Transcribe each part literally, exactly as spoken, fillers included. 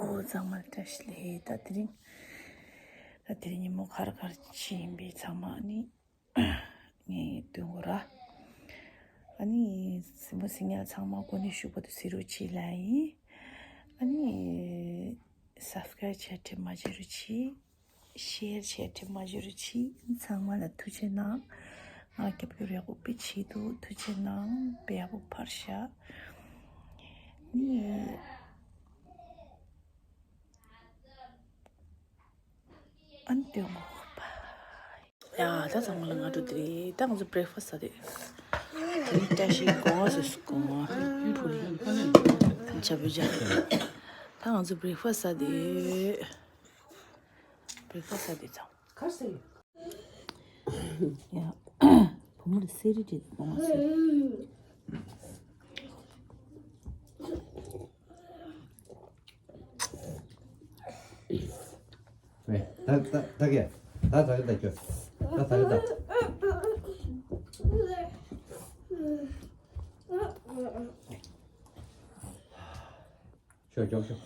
ཨོ་ཚང་མ་བཀྲ་ཤིས་བདེ་ལེགས། ད་དེ་རིང་ད་དེ་རིང་ཉིན་མོ་ག་རེ་ག་རེ་བྱས་ཡིན་པས་ཚང་མ་ནི་ངས་སྟོན་གོ་ར། ཨ་ནི་གཟིགས་མོ་གཟིགས་མཁན་ཚང་མ་གོ་ནས་ཞུ་བ་དུ་གཟིགས་རོགས་བྱེད་ལ་ཡིན། ཨ་ནི་སབ་སི་ཀ་རབ་བྱས་དྲི་མ་བྱེད་རོགས་བྱེད། ཤེར་བྱས་དྲི་མ་བྱེད་རོགས་བྱེད། ཚང་མ་ལ་ཐུགས་རྗེ་གནང་། ང་རྒྱབ་སྐྱོར་ཡག་པོ་དཔེ་བྱེད་འདུག་ཐུགས་རྗེ་གནང་། དཔེ་ཡག་པོ་ཕར་བཞག་ནི། ཨན་ཏེ་ངོ་པ། ཡ་ད་ཚང་མ་ལ་སྔ་དྲོ་བདེ་ལེགས། ད་ང་ཚོ་བྷི་རེག་ཕ་སི་ཟ་དེ། དེ་ནི་བཀྲ་ཤིས་སྒོ་ང་ཟེར་སྒོ་ང་། ཕུ་ལི། ཇ་བུ་ཇ། ད་ང་ཚོ་བྷི་རེག་ཕ་སི་ཟ་དེ། བྷི་རེག་ཕ་སི་ཟ་དེ་ཚང་། གར་སེ། ཡ། བུ་མོ་ལ་སེ་རི་དེ་སྒོ་ང་ཟེར། ད་ད་ད་གེ། ད་ད་གེ་ད་ཁྱོད། ད་ད་གེ་ད། ཁྱོད་ཁྱོད་ཁྱོད།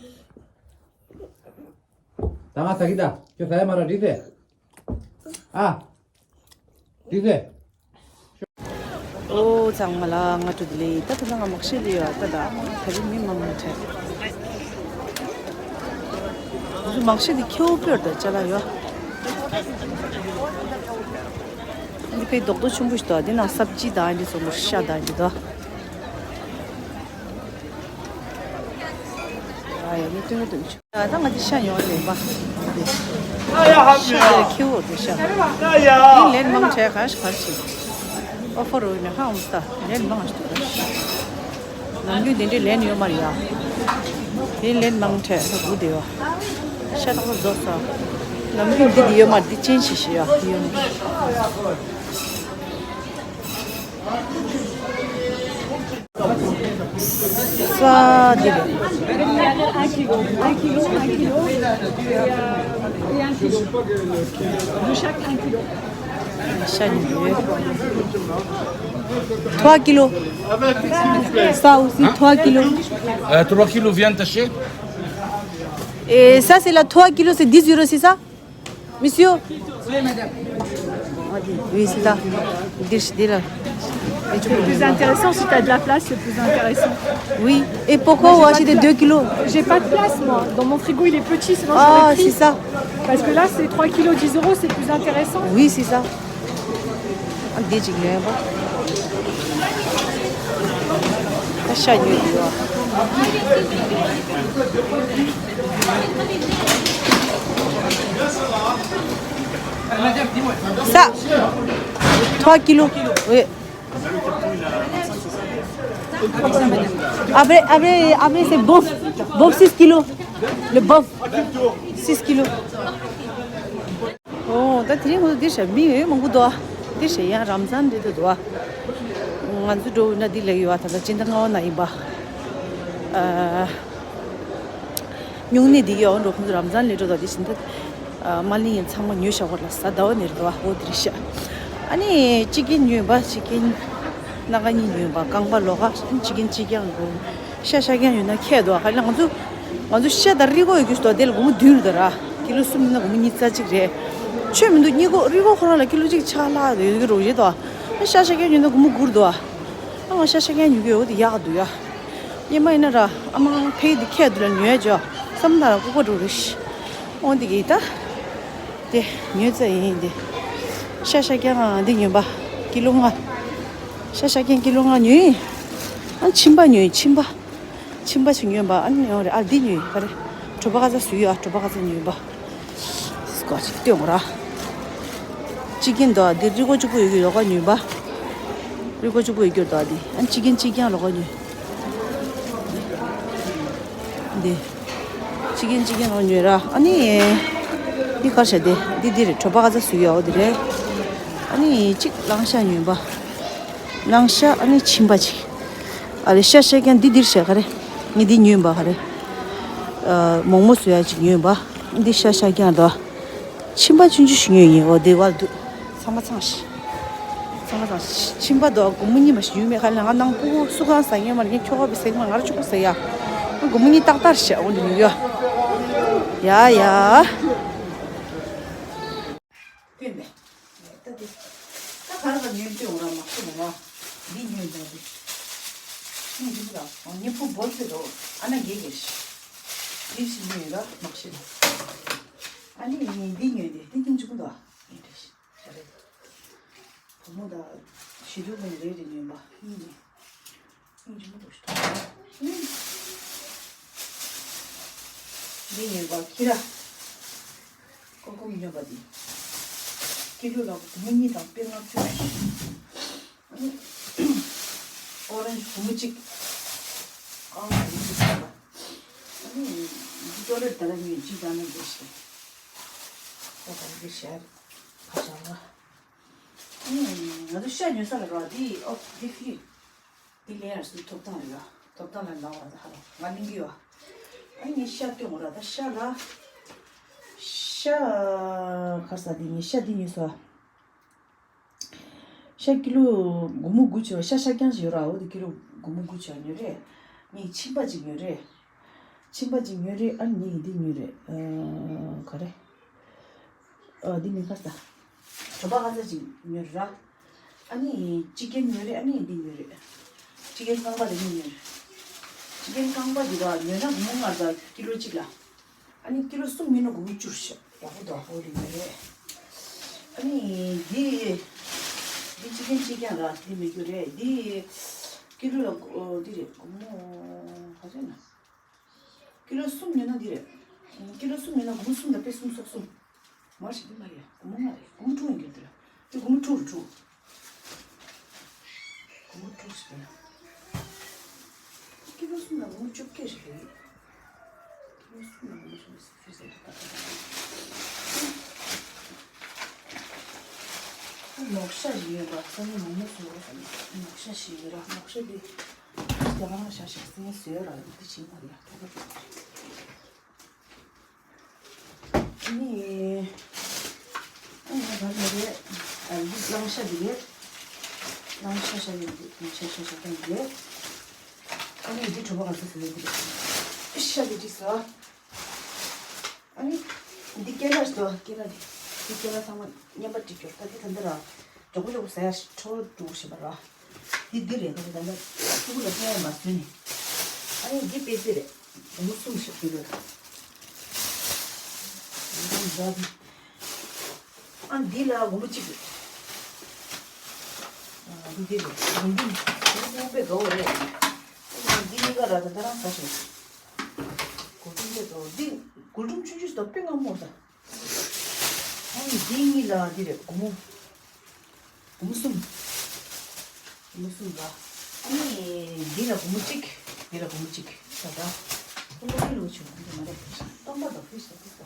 ད་ང་ད་གེ་ད། ཁྱོད་ད་ཡ་མ་ར་འགྲིག་ཟེ། ཨ། འགྲིག་ཟེ། ཨོ་ཚང་མ་ལ་སྔ་དྲོ་བདེ་ལེགས། ད་ད་ང་མག་ཤེད་ལ་ཡོད། ད་ད་ད་རིང་མི་མང་མང་ཁྲེ། ང་ཚོ་མག་ཤེད་དེ་ཁེའུ་པེར་དང་ཅ་ལག་ཡོད། འདི་དཔེ་རྡོག་རྡོག་ཆུང་ཀུ་ཞིག་འདུག་འདི་ནང་སབ་ཇི་དང་འདི་ཚོ་མོ་ཤ་དང་འདི་འདུག་ཨ་ཡ་ནི་སྟོན་གི་འདུག་ད་ང་འདི་ཤ་ཡོང་ལེན་པ། ཤ་དེ་ཁེའུ་འདི་ཤ། འདི་ལེན་མང་ཁྲེ་ག་ཤ་ག་ཤ། ཨོ་ཕར་རོ་ནི་ཧ་འོང་སྟ་ལེན་མང་ཞིག་འདུག་ནམ་རྒྱུན་དེ་འདྲའི་ལན་ཡོད་མ་རེད་ཡ། དེ་ལན་མང་ཁྲེ་ད་དགུ་དེ་ཡོད། ཤ་ཏག་ཏག་རྫོགས་སོང་། ནམ་རྒྱུན་འདི་འདི་ཡོད་མ་རེད། འདི་ཅན་ཞིག་ཞིག་ཡོད་ཡོད་མ་རེད། ས་འདི་རེད། Un kilo, un kilo, un kilo. Et un kilo. De chaque, un kilo. Trois kilos. Ça aussi, trois kilos. Euh, trois kilos viande hachée. Et ça, c'est la trois kilos, c'est dix euros, c'est ça, monsieur? Oui, c'est ça. Dix, dix là. C'est plus intéressant si t'as de la place, c'est plus intéressant. Oui. Et pourquoi vous achetez deux kilos? J'ai pas de place, moi. Dans mon frigo, il est petit, sinon j'aurais pris. Ah, c'est ça. Parce que là, c'est trois kilos, dix euros, c'est plus intéressant. Oui, c'est ça. ཨ་འདི་གཅིག་ལེན་པ། ད་ཤ་ཉོས་འདུག་ཨ། ས། trois kilos. Oui. Après, après, après, c'est bœuf. Bœuf, six kilos. Le bœuf, six kilos. ཨོ། ད་དེ་རིང་ངོ་འདི་ཞབས་མི་ཡོད་མང་པོ་འདུག་འདི་ཞེ་ཡང་རམ་ཛཱན་འདི་འདུག་ང་ཚོ་འགྲོ་འོས་ན་འདི་ལེགས་ཡོད། ད་ལྟ་སྤྱི་ཟླ་ལྔ་པ་ན་ཡིན་པ། ཨ། སྨྱུང་གནས་འདི་ཡོད་འགྲོ། ཁོང་ཚོ་རམ་ཛཱན་ལས་འགྲོ་ད་འདི་བཞིན་ད། ཨ། མ་ལི་ཡིན་ཚང་མ་ཉོས་བཞག་པ་ལ་ས་ཟླ་བ་ནས་རེད་འདུག་ཨོ་འདི་རེད་ཤག་ཨ་ནི་ཅི་ཀིན་ཉོས་པ། ཅི་ཀིན་སྣ་ཁ་གཉིས་ཉོས་པ། རྐང་པ་ལོག་ག་ཅི་ཀིན་ཅི་ཀིན་རེད། ཤ་ཤ་རྐྱང་ཉོས་ན་ཁྱད་འདུག་ཨ། ཁ་ལ་ང་ཚོ་ང་ཚོ་ཤ་དང་རིལ་བ་ཡོད་རྒྱུ་ཞིག་འདུག་དེ་ལ་སྒོར་མོ་བདུན་རེད་ད་ར། ཀི་ལོ་གསུམ་ཡིན་ན་སྒོར་མོ་ཉི་ཤུ་རྩ་གཅིག་རེད། ཆོ་མི་འདུག་གཉིས་ཀོ་རིལ་བ་ཁོ་རང་ལ་ཀི་ལོ་གཅིག་ཆག་ལྷག་ཡོད་ཀྱི་རེད་ད། ཤ་ཤ་རྐྱང་ཉོས་ན་སྒོར་མོ་དགུ་རེད་འདུག་ཨ། ང་ཤ་ཤ་རྐྱང་ཉོ་གི་ཡོད། དེ་ཡག་འདུག་ཡ། སྔོན་མ་ཡིན་ན་ར་ཨ་མ་ཕ་གི་དེ་ཁྱད་འདུག་ལ་ཉོས་ཡ་ཅོ། བསམ་ན་ར་ལྐུགས་པ་འགྲོ་རེད་ཤི། འོ་འདི་གི་ད། དེ་ཉོས་ཚར་ཡིན་དེ། ཤ་ཤ་རྐྱང་འདི་ཉོས་པ། ཀི་ལོ་ལྔ། ཤ་ཤ་རྐྱང་ཀི་ལོ་ལྔ་ཉོས་ཡིན། ཨ་མཆིན་པ་ཉོས་ཡིན། མཆིན་པ། མཆིན་པ་ཞིག་ཉོས་པ། ཨ་ནི་ཡོང་རེད། ཨ་འདི་ཉོས་ཡིན་ག་རེ། གྲོད་པ་ཁ་ཚ་ཟུག་ཡོད་ཨ། གྲོད་པ་ཁ་ཚ་ཉོས་པ། སྐོར་ཅིག་སྟོན་ར། ཅི་ཀིན་འདུག་ཨ། འདི་རིལ་བ་གཅིག་པོ་ཡོད་ཀྱི་ལོག་ག་ཉོས་པ། རིལ་བ་གཅིག་པོ་ཡོད་ཀྱི་འདུག་ཨ། འདི་ཨ་ཅི་ཀིན་ཅི་ཀིན་ལོག་ག་ཉོས། འདི། ཅི་ཀིན་ཅི་ཀིན་ལོག་ཉོས་ར། ཨ་ནི། འདི་གར་བྱ་དེ། འདི་འདི་རེད། གྲོད་པ་ཁ་ཚ་ཟུག་ཡོད་འོ་འདི་རེད། ཨ་ནི་གཅིག་གླང་ཤ་ཉོས་པ། གླང་ཤ་ཨ་ནི་མཆིན་པ་གཅིག་ཨ་རེ་ཤ་ཤ་རྐྱང་འདི་འདིར་བྱ་ག་རེ། ངས་འདི་ཉོས་པ་ག་རེ། ཨ། མོག་མོག་བཟོ་ཡ་གཅིག་ཉོས་པ། འདི་ཤ་ཤ་རྐྱང་དོ། མཆིན་པ་ཆུང་ཆུང་ཞིག་ཉོས་ཡིན། འོ་དེ་བར་དུ་ཚང་མ་ཚང་ཞིག་ཚང་མ་ཚང་ཞིག་མཆིན་པ་དོ་སྒོར་མོ་གཉིས་མ་ཞིག་ཉོས་མེད་ག་ལ། ང་ནང་ཕྲུ་གུ་སུ་གང་ཟ་ཉན་མ་རེད། ངས་ཁྱོ་ག་བི་ཟེག་མ་ང་ར་ཆུ་ཁུ་ཟ་ཡ། སྒོར་མོ་གཉིས་ཏག་ཏག་བྱ་འོ་འདི་ཉོས་ཡོད། ཡ་ཡ། ཐོན་པས། ད་དེ། ད་ག་རེ་ག་ཉོས་ཏེ་འོ་ར་མ་ཤི་མོ་བ། འདི་ཉོས་ད་དེ། ཉོས་འདི་ར། ཉོས་ཕུ་བོར་ཟེར་རོ། ཨ་ན་གེ་གེ་ཤི། འདི་ཤི་ཉོས་ར་མ་ཤི་ན། ཨ་ནི་འདི་ཉོས་ཏེ་འདི་ཀིན་ཅུ་ཀུན་དོ། ཡིན་ཏེ་ཤི། ད་རེ། བུ་མོ་ད་ཞི་དུ་ཀུན་རེ་རེ་ཉོས་པ་ཡིན་ནི། ཡིན་ཅུ་མོ་དོ་ཤི་དོ། འདི་ཉོས་པ་ཁྱི་ར། ཀོ་ཀོ་མི་ཉོས་པ་འདི། ཀི་ལོ་ལ་བུ་མོ་གཉིས་དང་དཔེ་ལྔ་བཅུ། ཨོ་རེན་ཇི་བུ་མོ་གཅིག་ཨང་བུ་མོ་གཅིག་ཨ་ནི་ཅོ་ལེ་ད་ར་ཉོས་གཅིག་ད་ནི་འདི་ཤི། ད་ད་འདི་ཤར་ཁ་བྱང་ལ། ཨ་ནི་ང་ཚོ་ཤ་ཉོ་ས་ལ་ར་འདི་ཨོ་འདི་ཕི། འདི་ལེ་ཡར་སུ་ཐོབ་ཐང་རེད་ལ། ཐོབ་ཐང་ལ་འདང་བ་ད་ཧ་ལ་ང་གླིང་གི་བ། ཨ་ནི་ཤ་སྟོན་འོ་ར་ད་ཤ་ལ། ཤ་ཁར་ས་འདི་ཉི་ཤ་འདི་ཉོས་སོ། ཤ་ཀི་ལོ་སྒོར་མོ་དགུ་བྱས་པ་ཤ་ཤ་རྐྱང་ཞིག་ཡོད་ར། འོ་དེ་ཀི་ལོ་སྒོར་མོ་དགུ་བྱས་པ་ཉོས་རེད། ངས་ཕྱིན་པ་ཅིག་ཉོས་རེད། ཕྱིན་པ་ཅིག་ཉོས་རེད། ཨ་ནི་ངས་འདི་ཉོས་རེད། ཨ། ག་རེ། ཨ། འདི་མིན་ཁ་ས། གྲོ་པ་ཁ་ས་ཅིག་ཉོས་རེད་ར། ཨ་ནི་ཅི་ཀན་ཉོས་རེད། ཨ་ནི་འདི་ཉོས་རེད། ཅི་ཀན་རྐང་པ་དེ་གཉིས་ཉོས་རེད། ཅི་ཀན་རྐང་པ་འདི་བ་ཉོས་ན་སྒོར་མོ་ལྔ་བརྒྱ་ཀི་ལོ་གཅིག་ལ། ཨ་ནི་ཀི་ལོ་གསུམ་ཉོས་ན་སྒོར་མོ་བཅུ་ཤ་ཡག་པོ་འདུག་ཧོ་ལི་མ་རེད། ཨ་ནི་འདི། འདི་ཅི་ཀན་ཅི་ཀན་ར་འདི་མི་རྒྱུ་རེད། འདི་ཀི་ལོ་ལ་ཨོ་འདི་རེད། སྒོར་མོ་ག་ཚོད་ན། ཀི་ལོ་གསུམ་ཉོས་ན་འདི་རེད། ཀི་ལོ་གསུམ་ཉོས་ན་སྒོར་མོ་གསུམ་དང་དཔེ་གསུམ་སོགས་གསུམ། མར་ཞིག་འདི་མ་རེད། སྒོར་མོ་ལྔ་རེད། སྒོར་མོ་དྲུག་ཡིན་གྱི་འདི་རེད། དེ་སྒོར་མོ་དྲུག་རུ་དྲུག་སྒོར་མོ་དྲུག་ཞིག་རེད། ཀི་ལོ་གསུམ་ལ་སྒོར་མོ་བཅོ་བརྒྱད་ཞིག་རེད། ཀི་ལོ་གསུམ་ལ་སྒོར་མོ་བཅོ་བརྒྱད་ཞིག་རེད། ནོག་ཤ་ཞིག་ཡོད་པ་ས་ནི་མང་མོ་སོང་རོགས་ནོག་ཤ་ཞིག་ཡོད་ར། ནོག་ཤ་འདི་རྒྱ་གར་ཤ་ཞིག་སེ་ཟོས་ར་འདི་ཕྱིན་པ་རེད། ཐོག་པ་ནི། ཨ་ནི་ང་ག་ནས་རེད། ཨ་འདི་གླང་ཤ་འདི་རེད། གླང་ཤ་ཤ་ཡོད་འདི་གླང་ཤ་ཤ་ཤ་ཀྱང་འདི་རེད། ཨ་ནི་འདི་གྲོ་པ་ག་ཚོད་ཟེར་ཡོད་འདི་རེད། ཤ་འདི་འདི་ཟ། ཨ་ནི་འདི་ཀེ་ལ་ཞིག་འདུག་ཀེ་ལ་འདི། འདི་ཀེ་ལ་ཚང་མ་མཉམ་པ་སྒྲིག་རྒྱུ། ད་འདི་ད་འདི་ར་མགྱོགས་པོ་མགྱོགས་པོ་ཟ་ཡ་ཞིག་འཕྲོ་བརླག་འགྲོ་གི་ཞེས་པ་ར། འདི་འདི་རེད། ད་འདི་ད་འདི་ཕྲུ་གུ་ལ་ཕན་ཡ་མ་བཟོས་ནས། ཨ་ནི་འདི་དཔེ་རྩི་རེད། སྒོར་མོ་གསུམ་ཞིག་ཕུལ་རེད། ཨ་འདི་ལ་སྒོར་མོ་གཅིག་རེད། ཨ་འདི་འདི་རེད། སྒོར་འབུམ་སྒོར་འབུམ་དཔེ་དགའ་བོ་རེད། ཨ་འདི་གཉིས་ཀ་ར་ད་ད་རང་ཟ་ཞིག་སྒོར་འབུམ་དཔེ་དགའ་བོ་འདི་སྒོར་འབུམ་ཆུང་ཆུང་ཞིག་དང་དཔེ་སྔ་མོ་རེད་ད། ཨ་ནི་འདི་གཉིས་ལ་འདི་རེད། སྒོར་མོ། སྒོར་མོ་གསུམ། སྒོར་མོ་གསུམ་ར། ཨ་ནི་འདི་ལ་སྒོར་མོ་གཅིག་འདི་ལ་སྒོར་མོ་གཅིག་ད་ད། ཁོ་ལོ་ཁེ་ལོ་ཆུང་འདི་མ་རེད། སྟོང་པ་དང་ཕི་ཤ་ཏིག་ཏོ།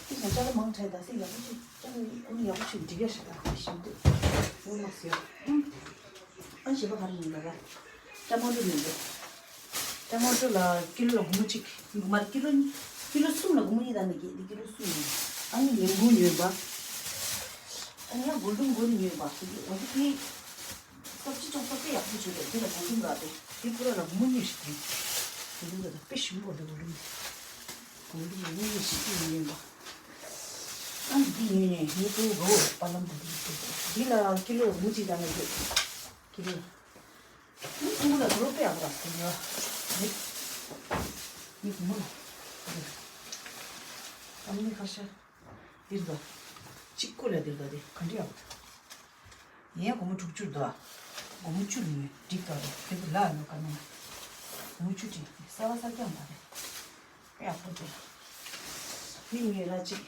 ཕི་ཤ་ཅ་ལ་མང་ཆེ་ད་སི་ཡག་པོ་ཅིག་ཅ་ལ་ཁོ་ནི་ཡག་པོ་ཅིག་འགྲིག་ཡ་ཞིག་ད་ཕི་ཤ་འདི། ངོ་མ་སི་ཡ། ཨ་ཞེ་པ་ག་རེ་ཡིན་ད་ར། ཅ་མོ་འདི་མི་འདུག་ཊ་མ་ཊོ་ལ་ཀི་ལོ་ལ་སྒོར་མོ་གཅིག་མར་ཀི་ལོ་ཀི་ལོ་གསུམ་ལ་སྒོར་མོ་གཉིས་དང་ནི་གི་འདི་ཀི་ལོ་གསུམ་ཡིན། ཨ་ནི་ཉིན་གུང་ཉོས་པ། ཨ་ནི་ཡང་སྒོར་འབུམ་སྒོར་ཉོས་པ། འོ་འདི་ཀི་སབ་ཅི་ཅུང་ཙག་ཙིག་ཡག་པོ་བྱོས་པས་འདི་ལ་སྒོར་འབུམ་རག་པས་འདི་ཁོ་ར་ལ་སྒོར་མོ་གཉིས་ཤིག་དེ། སྒོར་འབུམ་ར་ད་དཔེ་ཞིམ་པོ་འདི་སྒོར་འབུམ། སྒོར་འབུམ་ལ་གཉིས་ཤིག་ཉོས་པ། ཨ་ནི་འདི་ཉོས་ནས་ངའི་ཕྲུ་གུ་རོ་པ་ལམ་པོ་འདི་ཉོས་འདི་ལ་ཀི་ལོ་སྒོར་མོ་གཅིག་དང་ནི་ཀི་ལོ། ནི་ཁུ་མུ་ལ་དུ་རོ་པེ་ཨ་བ་ར་སུ་ཡོ། ནི་ཁུ་མུ་ལ། ཨམ་ནི་ཁ་ཤ། འདིར་དོ། གཅིག་ཀུ་ལ་འདིར་དོ་དེ་ག་འདྲི་ཨ་བ། ཡན་སྒོར་མོ་དྲུག་ཅུར་དོ། སྒོར་མོ་བཅུ་ལ་ཉོས་འགྲིག་དོ་དེ་དེ་ལ་ནོ་ཀ་ནོ། སྒོར་མོ་བཅུ་དྲི་ས་བ་ས་ཀྱང་མ་རེད། པེ་ཨ་བ་དེ། ནི་ངེད་ལ་གཅིག་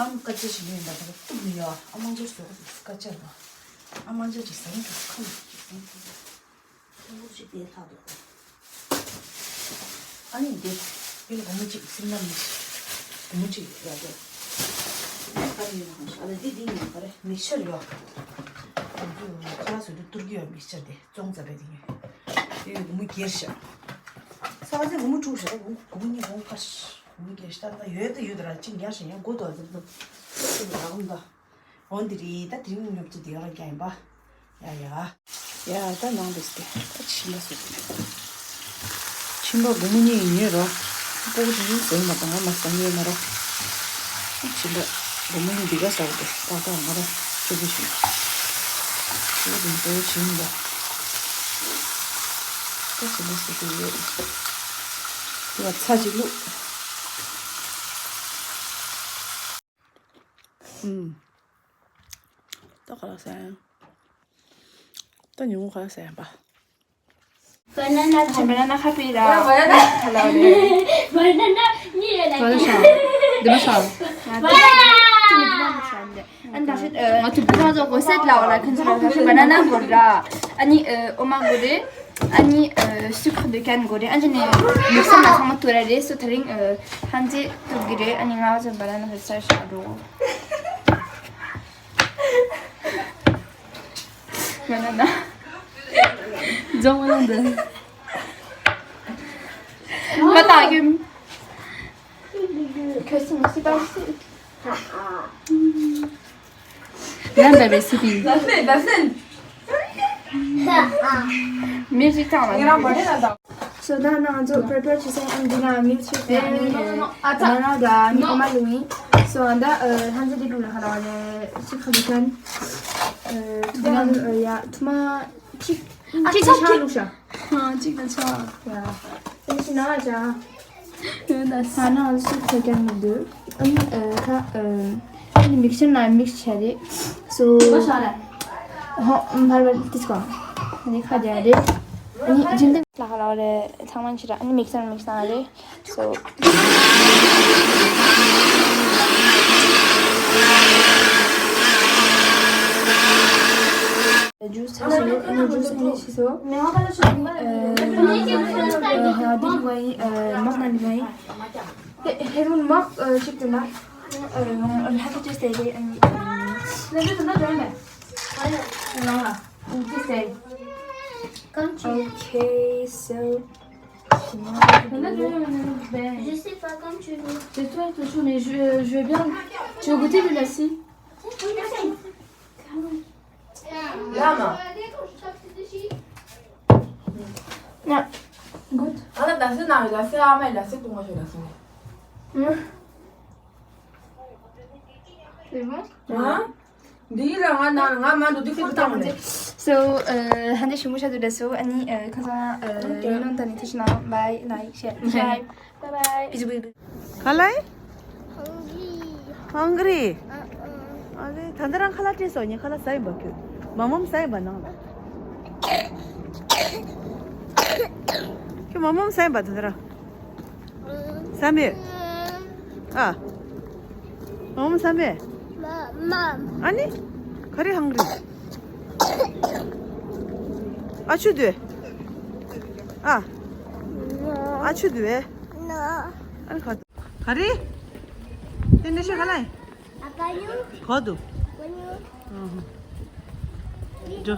ཨམ་ཀ་ཅེ་ཞིག་ཡོད་འདྲ་ཁ་གཏུབ་མི་ཡོད་ཨ་མང་ཇར་སོ་ཀ་ཅེ་ར་ཨ་མང་ཇར་གྱི་ཟམ་གྱི་ཁམས་ཀྱི་ཟམ་གྱི་ཁམས་ཀྱི་དེ་ལྷག་འདུག་ཨ་ནི་འདི་འདི་ལ་སྒོར་མོ་གཅིག་སིམ་ལ་མི་ཤི་སྒོར་མོ་གཅིག་ཡོད་དེ་ཨ་ནི་ཡོད་ན་ཧང་ཤ་ཨ་ལ་འདི་འདི་ཡིན་ན་ག་རེ་མིག་ཆར་ཡོད་ཁ་ལག་བཟོ་དུས་ཏུར་གི་ཡོད་མིག་ཆར་དེ་ཙོང་ཙ་བས་དེ་ཡོད་དེ་ཡོད་སྒོར་མོ་བརྒྱད་ཤ་ས་ཚེ་སྒོར་མོ་དྲུག་ཤ་སྒོར་མོ་གཉིས་སྒོར་མོ་ཁ་ཤ། མི་སྐད་ཤ་ད་ཡོད་ད་ཡོད་ད་ར་ཅིག་ཡར་ཞིག་ཡང་དགོས་དོ་ཟེར་དུ། ཤི་དུ་རག་མི་ད། འོ་འདི་རེད་ད་དེ་རིང་ཉོབ་ཅི་དེ་ར་ཀྱང་ཡིན་པ། ཡ་ཡ། ཡ་ད་ནང་དུ་སྟེ་ད་ཕྱིན་པ་སུ་དེ། ཕྱིན་པ་སྒོར་མོ་གཉིས་ཡིན་ཉོས་རོ། ཀོ་ཀོ་ཆུང་ཆུང་ཟོས་མ་བཏང་ང་མ་ཟ་ངེས་མ་ར། ཨ་ཕྱིན་པ། སྒོར་མོ་ཡིན་འདི་ག་ཟ་བ་དེ་ཏག་ཏག་ང་ར་ཆོག་གི་བྱུང་། ཨོ་དེ་ཚོ་བྱིན་པ། ད་ཕྱིན་པ་ཟ་གི་ཡོད། དེ་ལ་ཚྭ་ཅིག་བླུགས། ཨུམ། ད་ག་ལ་ཟ་ཡང་། ད་ཉུང་ངུ་ག་ལ་ཟ་ཡང་པ། Banana. Banana happy da. Banana. Hello. Banana. Ni le. Banana. Banana. An da shi, eh, nga tu bra zo ko set la wala kan sa shi banana ko da. Ani, eh, oma gore. Ani, eh, sucre de canne gore. Ani ne mixer na sama tora de so tring, eh, hanze tu gire. Ani nga zo banana sa shi ro. Banana. Banana. Banana. Question, c'est pas aussi. Là, bah, bah, c'est fini. Musique, ça va. So, ད་ང་ཚོ་prepare བྱེད་ས་ཨ་འདི་ན་milkshake དང་ཨ་ནི་banana དང་ཨ་ནི་ཨོ་མ་ལུ་ཡིན། So ཨ་ད་ལྷན་རྒྱས་འདི་ལུ་ལ་ཧ་ལ་བ་ལེ་ཅིག་ཁ་ལུ་ཁན། ཐུ་མ་ཡ་ཐུ་མ་ཅིག་ཅིག་ད་ཆ་ལུག་ཤ། ཅིག་ད་ཆ། ཡ། ཨ་ནི་ཤི་ན་ཅ། ཡོད་ན་ས་ན་སུ་ཁ་ཁན་མི་འདུག་ཨ་ནི་ཁ། ཨ་ནི་mixture ན་mix བྱས་རེད། So ཧོ་འཕར་བར་ཏིས་གོ་ཨ་ནི་ཁ་རྒྱག་རེད། ཨ་ནི་རྒྱུན་ལྡན་ལ་ཧ་ལ་བ་རེད། ཚང་མ་ཕྱི་ར་ཨ་ནི་mixture mix བཏང་རེད། So juice ཚ་སོ། ཨ་ནི་juice ཨ་ནི་ཤི་སོ། ཨ་ནི་ཧ་དི་ལི་བ་ཡི་མག་ན་ལི་བ་ཡི། ཧེ་རུན་མག་ཞིག་ཏུ་ན། ལྷ་ཁ་ཅེས་ཏེ་རེད། ཨ་ནི་ལྷ་ཁ་ཅེས་ཏེ་རེད། ཨ་ནི་ལྷ་ཁ་ཅེས་ཏེ། Okay, so. Je sais pas comme tu veux. C'est toi, toujours, mais je, je veux bien. Tu veux goûter le lassi? Lama. Na, goûte. Ana dasi na dasi ama dasi tunga dasi. C'est bon? Hein? འདི་ལ་ང་ན་ང་མ་འདུག་འདི་ཁུར་བཏང་ནས། So, ཧན་དེ་ཞུ་མུ་ཤ་དུ་དེ་སུ་ཨ་ནི་ཁ་སང་ཡིན་ནོ་ད་ནི་ཐུ་ཤི་ན། Bye, like, share, subscribe. Bye bye. ག་ལ་ཡིན། Hungry. ཨ་ལེ་ད་ལྟ་རང་ཁ་ལག་སྤྲད་སོང་ཉིན་ཁ་ལག་ཟ་ཡིན་པ་ཁྱོད། མ་མོམ་ཟ་ཡིན་པ་ནང་ལ། ཁྱོད་མ་མོམ་ཟ་ཡིན་པ་ད་ལྟ་རང་། ཟ་མེད། ཨ། ཨོམ་ཟ་མེད། ཨ་ནི། ག་རེ་hungry། ཨ་ཆུ་དུས། ཨ། ཨ་ཆུ་དུས། ཨ་ནི་ག་ག་རེ། དེ་འདྲ་ཤི་ག་ལ་ཡིན། ག་དུ། འགྲོ། འགྲོ།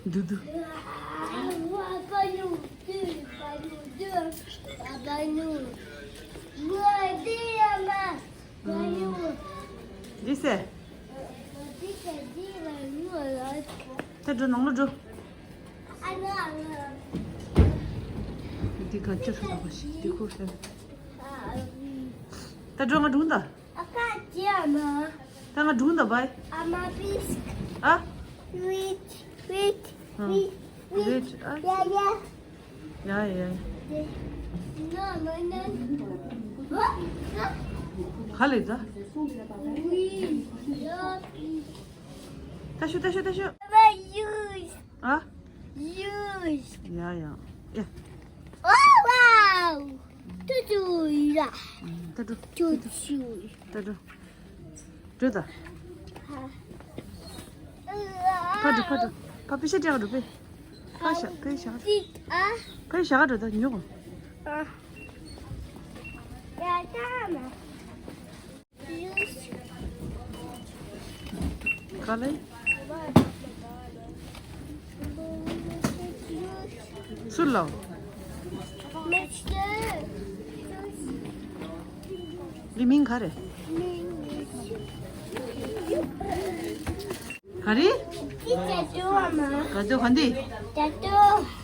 འགྲོ། འགྲོ་ད། འགྲོ། དུ་དུ། འདི་ཟེ། ད་འགྲོ་ནང་ལ་འགྲོ། འདི་ག་ཅི་ཧྲུ་ད་པ་ཞིག་འདི་ཁོ་ཧྲ། ད་འགྲོ་ང་སྒྲུང་ད། ད་ང་སྒྲུང་ད་བའི། ཨ། Wait, wait, wait, wait. Wait, ཨ། Yeah, yeah. ཡ་ཡ། ག་ལེ་ད། ད་ཤུ་ད་ཤུ་ད་ཤུ། ཨ། ཡ་ཡ། ཡ། ད་འགྲོ། ད་འགྲོ། འགྲོ་ད། ཕ་འགྲོ་ཕ་འགྲོ། ཕ་པི་ཤ་སྤྲད་ག་འགྲོ་པི། ཕ་ཤ་ཕ་ཤ། ཕ་ཤ་ག་འགྲོ་ད་ཉོ་གོ། ཡ་ད་མ། ཨ་ལེ། སུ་ལ། འདི་མིང་ག་རེ། ག་རེ། ག་ཚོད་ག་འདི།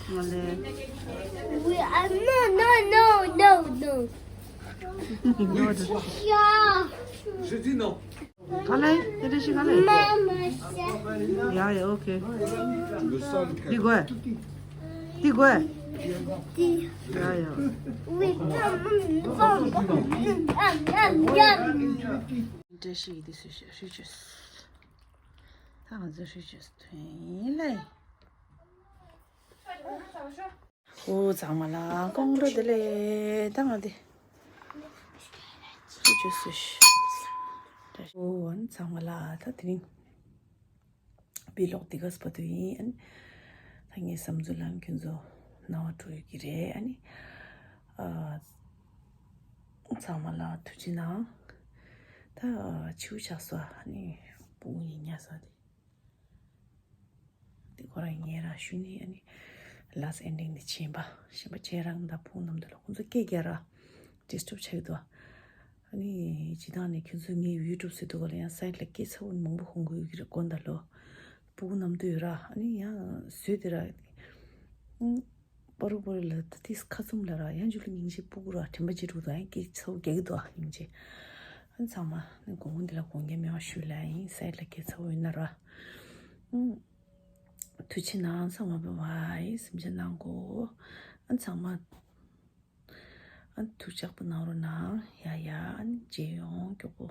ཨ་ལེ། We are no, no, no, no, no. ཡ། ག་ལེ། དེ་འདྲ་ཞིག་ག་ལེ། ཡ་ཡ། ཨོ་ཁེ། འདི་དགོས། འདི་དགོས། ཡ་ཡ། འདྲ་ཞིག་འདི་སུ་ཞིག་ཧྲུའུ་ཅུས། ད་ང་ཚོ་ཧྲུའུ་ཅུས་ཐོན་ལེ། ཨོ་ཚང་མ་ལ་དགོང་དྲོ་བདེ་ལེགས། ད་ང་དེ་ཅི་བྱོས་སུ་ཤི། ཨོ་ཨན་ཚང་མ་ལ་ད་དེ་རིང་བི་ལོག་དེ་ག་སྤ་དུ་ཡིན། ཨན་ད་ངའི་བསམ་ཚུལ་ལ་ཁྱོད་ཚོ་སྣང་བ་འགྲོ་ཡོད་ཀྱི་རེད། ཨ་ནི་ཨ་ཚང་མ་ལ་ཐུགས་རྗེ་གནང་། ད་ཕྱི་ཆགས་སོ། ཨ་ནི་སྤུ་གུ་ཡིན་ཉག་ས་དེ། དེ་ཁོ་རང་ངས་ར་ཞུ་ནི། ཨ་ནི་last ending དེ་བྱིན་པ་བྱིན་པ་བྱས་རང་ད་ཕུག་ནམ་དུ་ལ་ཁོང་ཚོ་སྐད་རྒྱག་ར་disturb ཆགས་འདུག་ཨ་ནི་ཇི་ལྟར་ནས་ཁྱོད་ཚོ་ངའི་YouTube བཟོས་འདུག་ག་ལ་ཡང་side ལ་སྐད་ཚ་བོ་མང་པོ་ཧོང་གི་ཡོད་ཀྱི་རེད་དགོན་ད་ལོ། སྤུ་གུ་ནམ་དུ་ཡོད་ར། ཨ་ནི་ཡང་བཟོས་དེ་ར། ཨང་། པ་རུ་པ་རུ་ལ་ད་ཏིས་ཁ་ཚུམ་ལ་ར་ཡང་ཇུ་ལ་སྙིང་རྗེ་སྤུ་གུ་ར་དྲན་པ་ཅི་རུ་དང་ཡང་སྐད་ཚ་བོ་རྒྱག་གི་འདུག་ཨ་སྙིང་རྗེ། ཨ་ཚང་མ་ནི་དགོང་དགོང་འདི་ལ་དགོངས་འགལ་མེད་པ་ཞུ་ལ་ཡིན། side ལ་སྐད་ཚ་བོ་ཡོད་ན་ར། ཨང་། ཐུགས་རྗེ་གནང་། ཚང་མ་བ་བའི་སེམས་ཅན་ནང་གོ། ཨ་ཚང་མ་ཨ་ཐུགས་ཅག་པོ་གནང་རོགས་གནང་། ཡ་ཡ། ཨ་ནི་མཇལ་ཡོང་མགྱོགས་པོ།